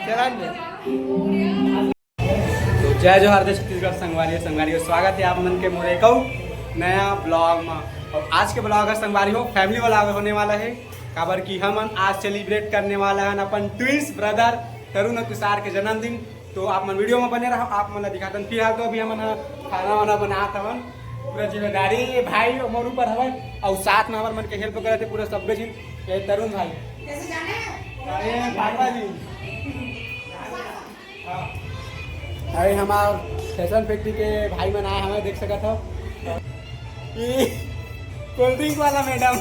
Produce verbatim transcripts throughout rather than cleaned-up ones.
तो जय जोहार, जय छत्तीसगढ़ संगवारी हो, संगवारी हो, स्वागत है आप मन के मोर एक अउ नया ब्लॉग में। और आज के ब्लॉग है संगवारी हो, फैमिली वाला होने वाला है, काबर कि हमन आज सेलिब्रेट करने वाला हन अपन ट्विंस ब्रदर तरुण और तुषार के जन्मदिन। तो आप मन वीडियो में बने रहो, आप मन ला दिखातन। फिलहाल तो अभी हमन ह खाना वाना बनात हवन, पूरा जिम्मेदारी भाई मोर ऊपर हवय, और साथ में हमर मन के हेल्प करत हे पूरा सब्बे झिन। ये तरुण भाई, अरे बाबा जी, अरे हमार फैशन फैक्ट्री के भाई मन आए हवय, देख सकत हो। ये कोल्ड ड्रिंक वाला मैडम।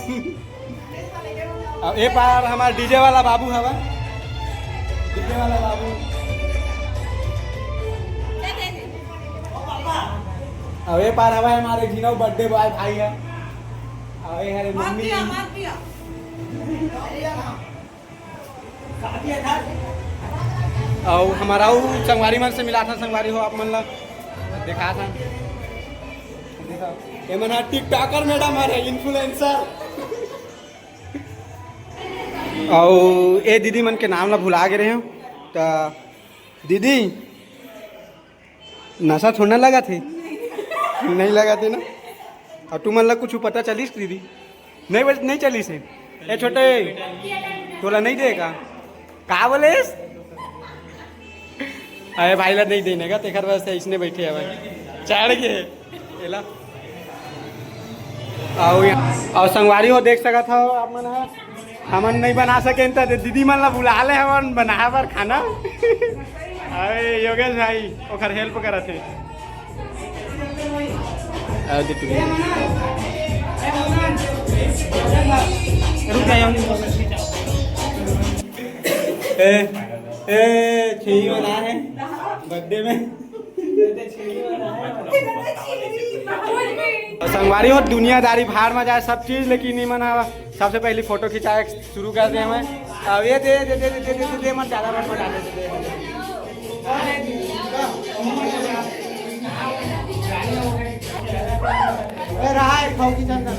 अब ए पार हमार डीजे वाला बाबू हवा, डीजे वाला बाबू। अब ए पार हवा हमारे घिनौ बर्थडे बॉय भाई है। अब ए हरे मम्मी। अउ हमारा उ संगवारी मन से मिला था, संगवारी हो आप मन ला देखा था। देखा, ये मन टिकटॉकर मैडम हरे, इन्फ्लुएंसर। अउ ए दीदी मन के नाम ला भुला गे रहे हो। त दीदी, नशा थोड़ा ना लगा थे? नहीं लगा थे ना। और तुमन ला कुछ पता चलिस दीदी? नहीं बस नहीं चलिस हे। ए छोटे, तोला नहीं देगा? का बोलेस? अरे भाई ला नहीं देने का, तेखर वजह से इसने बैठे हवे, चढ़ के एला। आओ यहाँ, और संगवारी हो देख सकत हो आप मन ह, हमन नहीं बना सके त दीदी मन ला बुला ले हमन बनाए बर खाना। अरे योगेश भाई ओखर हेल्प करत हे। आओ दीदी। रुक जा, यहाँ। ए, ए, छेही बना है बर्थडे में। संगवारी हो, दुनियादारी भाड़ में जाए सब चीज, लेकिन इमन ह सबसे पहली फोटो खिंचाए शुरू कर दे हमें। अब ये दे दे दे दे दे दे दे, मत ज्यादा मत बता दे दे। ए, रहा है, खाओ की चंदन।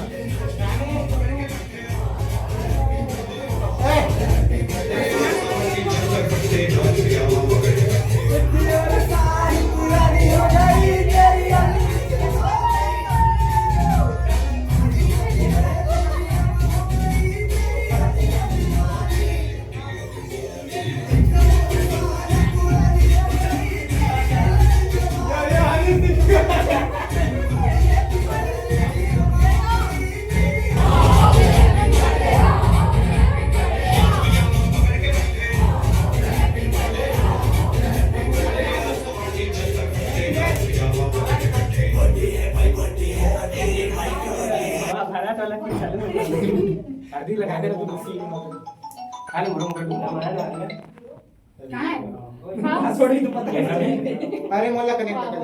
अरे मोला कनेक्ट कर।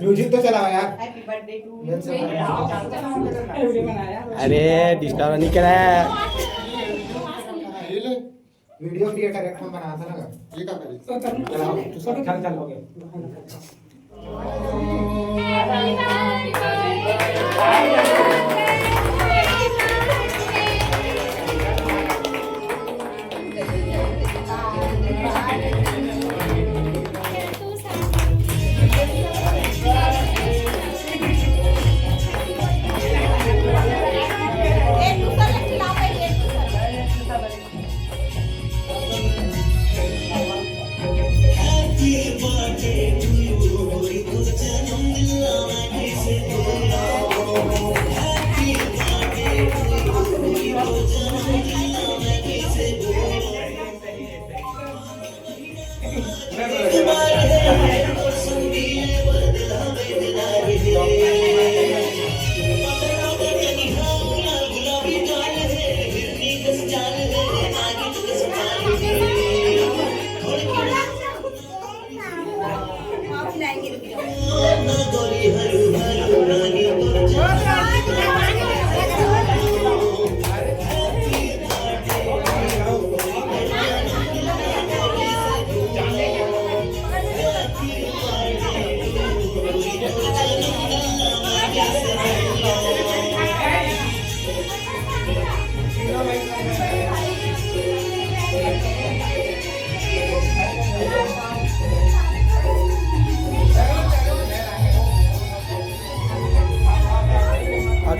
म्यूजिक तो चलाओ यार। अरे डिस्टर्ब नहीं करा। वीडियो क्रिएटर एक ठन बना था ना। ये का करी? चल, चल, हो गया।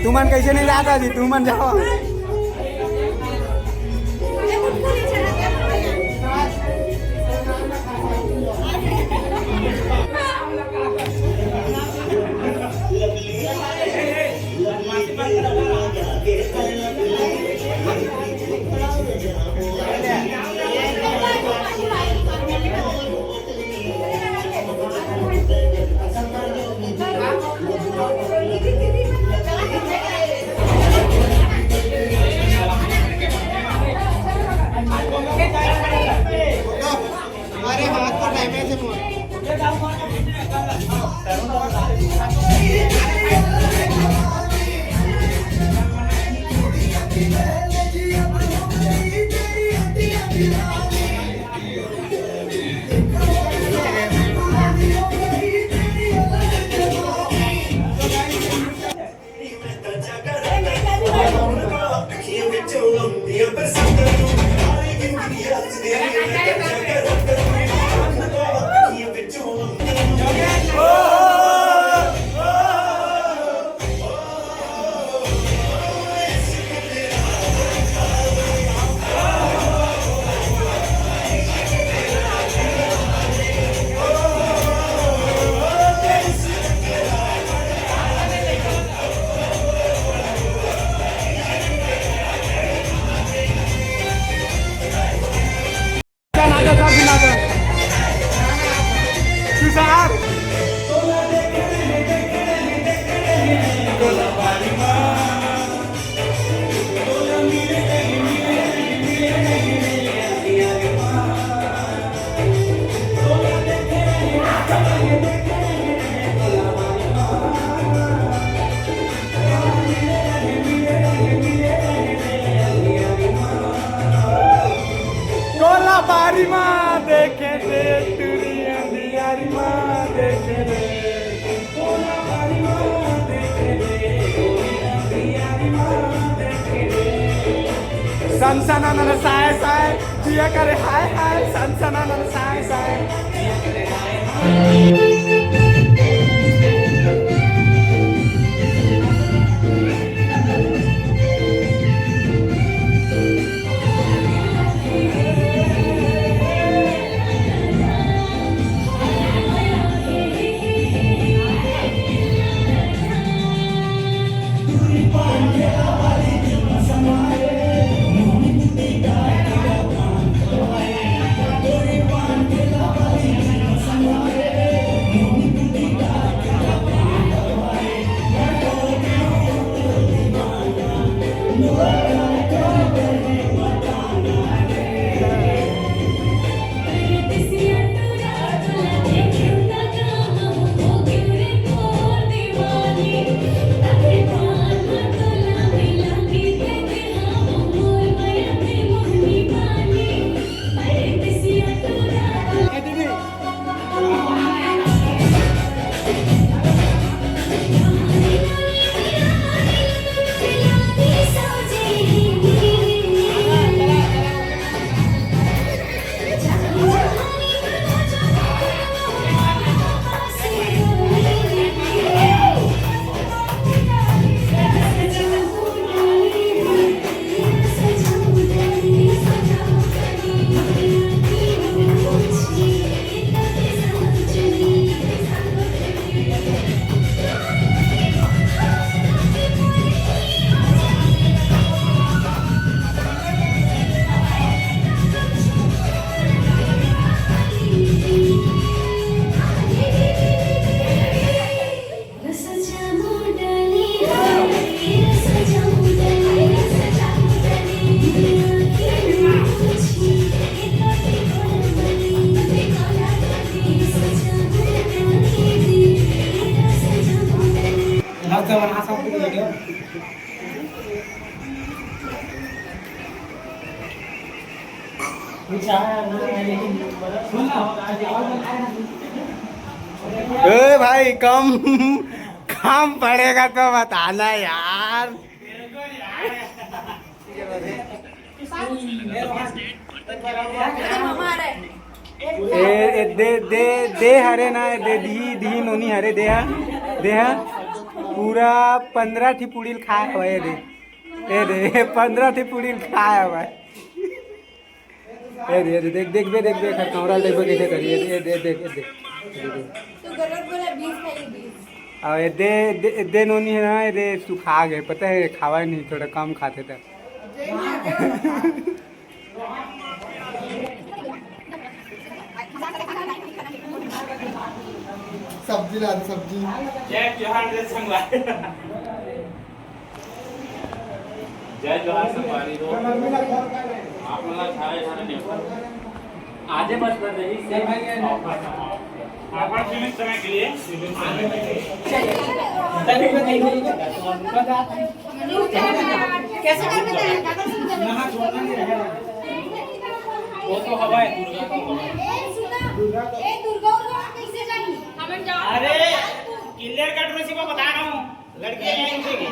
तुमन कैसे नहीं जाता जी, तुमन जाओ। अरे हाथ को डैमेज है मोर। तोला बारी मा देखे दे, टुरी अंधियारी मा देखे दे। सन सनानन साय साय, जिया करे हाय हाय, सन सनानन साय साय। ए भाई, कम, कम पड़ेगा तो बताना यार। ए, ए, दे, दे, दे हरे ना, दे दिही, दिही नोनी हरे, दे हा, दे हा। पूरा पंद्रह ठी पूड़ी ल खाए हवय ये दे। ये दे, पंद्रह ठी पूड़ी ल खाए हवय। ये दे, ये दे, देख, देख बे, देख बे, एकर कौंरा ल देख बे कइसे करही। ये दे, ये दे, ये दे, ये दे। तू गलत बोला, बीस खाइए, बीस। अउ ये दे, दे, दे नोनी हे ना, ये दे सुखा गे, पता हे, खावा नहीं, थोड़ा कम खाथे त। सब्जी ला दे, सब्जी। जय जोहार, जय संगवारी। जय जोहार संगवारी हो। आप मन ला झारे झारे नेवता। आजे बस कर रही से ऑफर। ऑफर सीमित समय के लिए। कैसे करते हैं? वो तो हवा है, दुर्गा तो हवा है। ए, सुना। ए, दुर्गा उर्गा कैसे जानी? अरे, clear cut में से मैं बता रहा हूँ, लड़की है इनकी।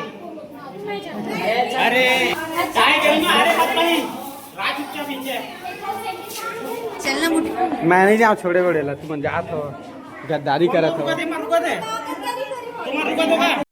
अरे, चाय करूँगा, अरे मत कहीं, रात चुपचाप पीछे। चलना मुठ। मैं नहीं जाऊँ, छोड़े बड़े ला, तुमन जात हो, गद्दारी करत हो। रुको दे, मत रुको दे। तुम रुको दो का?